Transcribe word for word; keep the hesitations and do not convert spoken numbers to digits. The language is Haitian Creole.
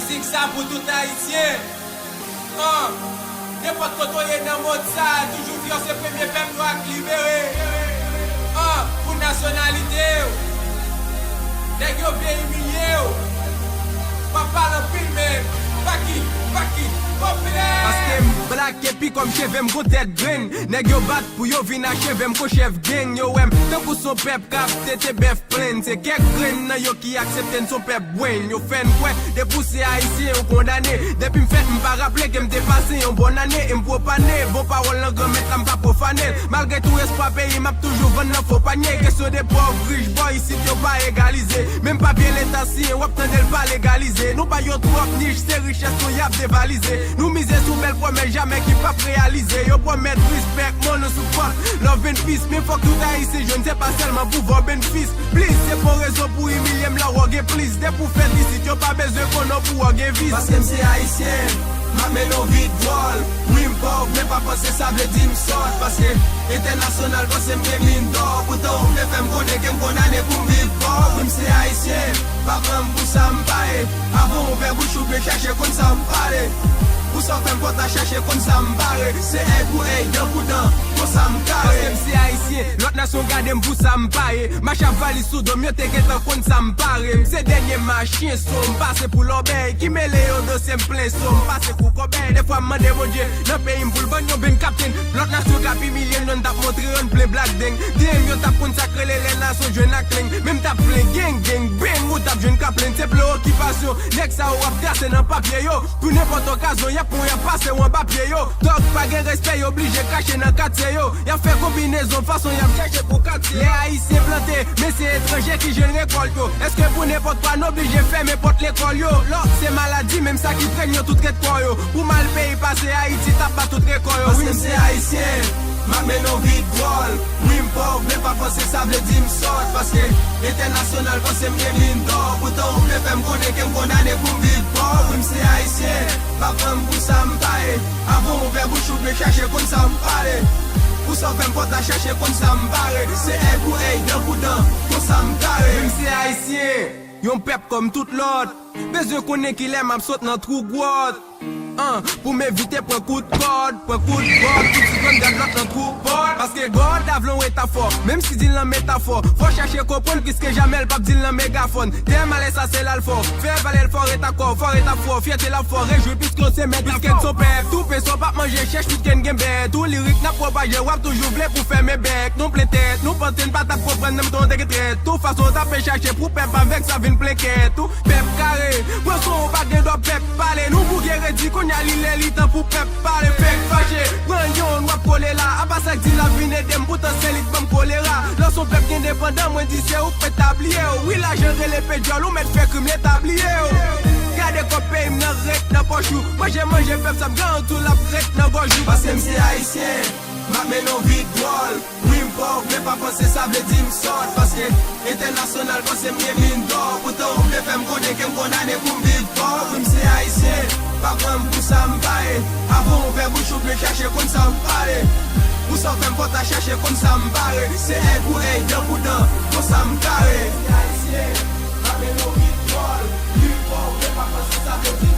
Mizik sa pou tout Ayisyen. An, nenpòt kote w ye nan mond sa, toujou di yo se premye pèp nwa k libere. An, pou nasyonalite w, nèg yo vle imilye w. W ap pale anpil, men fuck it, fuck it, popilè. Paske m blak epi kòm cheve m gon tèt grenn. Nèg yo bat pou yo vin acheve m kon chèf gang. Yo wè m tankou s on pèp k ap tete bèf plenn. Se kèk grenn nan yo ki aksepte n s on pèp bwenn. Yo fè n kwè depi w se Ayisyen ou kondane. Depi m fèt m pa raple ke m te pase yon bòn ane. E m pwopane bon pawòl nan Granmèt la, m pa pwofane l. Malgre tou espwa peyi m ap toujou vann nan fo panye. Kesyon de pòv rich bò isit yo pa egalize. Menm papye leta siyen w ap tande l pa legalize. Nou bay yo twòp nich, se richès nou y ap devalize. Nou mize sou bèl pwomès jamè ki p ap reyalize. Yo pwomèt respè, money, support, love and peace. Men fòk tout Ayisyen jwenn, se pa sèlman pouvwa, benefis. Plis, se pa yon rezon pou imilye m lè w gen plis. Depi w fèt isit, yo pa bezwen konnen w pou w gen vis. Paske m se Ayisyen, m ap mennen yon vi dwòl. Wi, m pòv, men pa panse sa vle di m sòt. Paske entènasyonal panse m gen min dò. Poutan, ou vle fè m konnen ke m kondane pou m viv pòv. Wi, m se Ayisyen, pa pran m pou sa m pa ye. Avan w ouvè bouch ou byen chache konn sa m pale. Pou sa w fè m fò ta chache konn sa m bare. Se èg pou èg, dan pou dan, konsa m kare. Paske m se Ayisyen, lòt nasyon gade m pou sa m pa ye. Mach ak valiz sou do m, yo te gentan konn sa m pare. M se dènye machin so, m pase pou lòbèy. Ki mele yo dosye m plen so, m pase kou kòbèy. Defwa m mande Bondye nan peyi m pou l ban n yon ben kaptenn. Lòt nasyon k ap imilye n, yo n t ap montre yo n plen blak deng. D M yo t ap konn sa k rele lè nasyon jwenn ak leng. Men m t ap plen geng, geng, beng, ou t ap jwenn k ap plenn. Se preokipasyon nèg sa yo ap trase nan papye yo. Pou nenpòt okazyon, y ap pran w, y ap pase w anba pye yo. Tòg pa gen respè, y oblije kache nan katye yo. Y ap fè konbinezon fason y ap chèche pou katye. Lè Ayisyen plante, men se etranje ki jwenn rekòlt yo. Èske pou nenpòt pa n oblije fèmen pòt lekòl yo? Lò se maladi menm sa ki pran yo tout ret kò yo. Pou mal peyi pase, Ayiti t ap bat tout rekò yo. Paske m se Ayisyen, m ap mennen yon vi dwòl. Wi, m pòv, men pa panse sa vle di m sòt. Paske entènasyonal panse m gen min dò. Poutan, ou vle fè m konnen ke m kondane pou m viv pòv. Wi, m se Ayisyen, pa pran m pou sa m pa ye. Avan w ouvè bouch ou byen chache konn sa m pale. Pou sa w fè m fò ta chache konn sa m bare. Se èg pou èg, dan pou dan, konsa m kare. Wi, m se Ayisyen, yon pèp kòm tout lòt. Bezwen konnen kilè m ap sot nan twou gwòt. An, pou m evite pran kout kòd, pran kout bòt, tout ti grann gad lòt nan twou bòt. Paske God avle yon etafò, menm si di l nan metafò. Fò chache konprann, piske jamè l p ap di l nan megafòn. Tèm alè sa se la l fò. Fè valè l fò, ret ak kò, fò ret ak fò. Fyète l ap fò, rejwi piske w se mèt. Piske n s on pèp, tou pen sa w p ap manje, chèch piske n gen bèt. Tou lirik n ap pwopaje, w ap toujou vle pou fèmen bèk. Nou plen tèt, nou panse n pa t ap konprann, menm tan w te gen trèt. Tou fason w t ap chache pou pèp avèk sa vin plen kèt ou. Pèp kare, pran swen w pa gen dwa pèp pale. Nou bouke redi, kounye a li lè li tan pou pèp pale. Pèp fache, pran yonn w ap kole la. Apa sa k di l ap vin ede m, poutan se li k ban m kolera. Lè s on pèp ki endepandan, mwen di se ou k mèt ta bliye w. Wi, lajan rele pe dyòl, ou mèt fè krim leta bliye w. Gade kòb peyi m nan ret nan pòch ou. Manje, manje pèp sa m garanti w l ap ret nan gòj ou. Paske m se Ayisyen, m ap mennen yon vi dwòl. Wi, m pòv, men pa panse sa vle di m sòt. Paske entènasyonal panse m gen min dò. Poutan, ou vle fè m konnen ke m kondane pou m viv pòv. Wi, m se Ayisyen, pa pran m pou sa m pa ye. Avan w ouvè bouch ou byen chache konn sa m pale. Pou sa w fè m fò ta chache konn sa m bare. Se èg pou èg, dan pou dan, konsa m kare. M se Ayisyen, m ap mennen yon vi dwòl. Wi, m pòv, men pa panse sa vle di